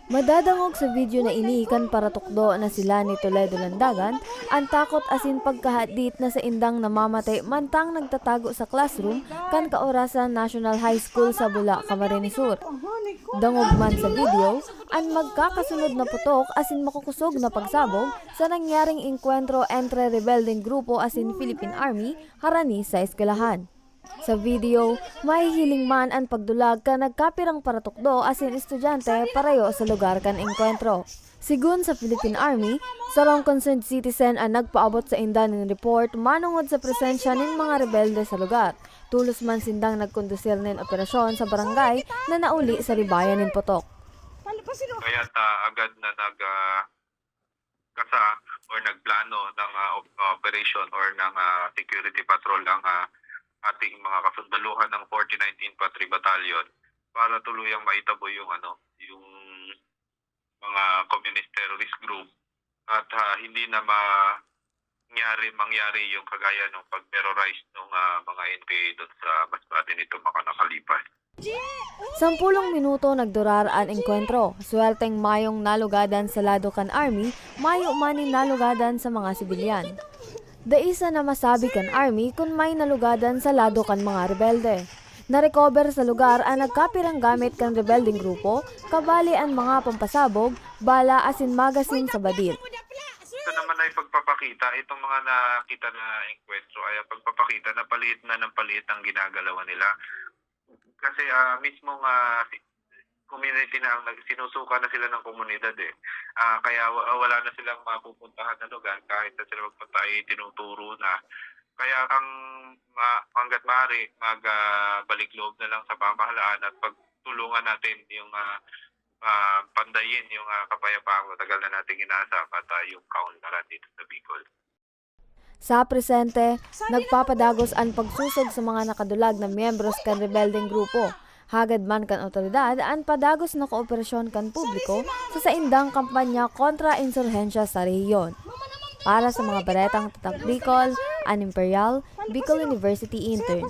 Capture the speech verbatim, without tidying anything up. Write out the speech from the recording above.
Madadangog sa video na ini kan paratukdo na sila ni Toledo Landagan an takot asin pagkahadit na saindang namamatay mantang nagtatago sa classroom kan Kaorasan National High School sa Bula, Camarines Sur. Dangog man sa video an magkakasunod na putok asin makukusog na pagsabog sa nangyaring engkwentro entre rebeldeng grupo asin Philippine Army harani sa eskwelahan. Sa video, mahihiling man an pagdulag kan nagkapirang paratukdo asin estudyante parayo sa lugar kan engkwentro. Sigon sa Philippine Army, sarong concerned citizen an nagpaabot sainda nin report manongod sa presensya nin mga rebelde sa lugar. Tolos man sindang nagkondusir nin operasyon sa barangay na nauli sa ribayan nin putok. Kaya ta agad na nag ah, kasa or nagplano ng ah, op- operation or ng ah, security patrol ang ah, ating mga kasundaluhan ng forty-ninth Infantry Battalion para tuluyang maitabo yung ano, yung mga communist terrorist group at ah, hindi na mangyari mangyari yung kagaya ng pag-terrorize ng ah, mga N P A doon sa Masbate nito mga nakalipas. Sampulong minuto nagdurar an engkwentro. Swerteng mayong nalugadan sa lado kan Army, mayo man nin nalugadan sa mga sibilyan. Dai sana masabi kan Army kun may nalugadan sa lado kan mga rebelde. Narecover sa lugar an nagkapirang gamit kan rebeldeng grupo, kabali an mga pampasabog, bala asin magasin sa badil. Ito naman ay pagpapakita, itong mga nakita na engkwentro ay pagpapakita na paliit na ng paliit ang ginagalawan nila. Kasi ah, mismo nga si- community na ang nag- sinusuka na sila ng komunidad eh. Ah, kaya wa- wala na silang mapupuntahan na lugar kahit na sila magpunta ay tinuturo na. Kaya ang ma- hanggat maaari magbalik loob na lang sa pamahalaan at pagtulungan natin yung ah, ah, pandayin yung ah, kapayapaan matagal na nating inaasam at ah, yung kaunlaran dito sa Bicol. Sa presente, nagpapadagos an pagsusog sa mga nakadulag na miyembros kan rebeldeng grupo. Hagad man kan otoridad an padagos na kooperasyon kan publiko sa saindang kampanya kontra insurhensya sa rehiyon. Para sa mga baretang Tatak Bicol, an Imperial, Bicol University Intern.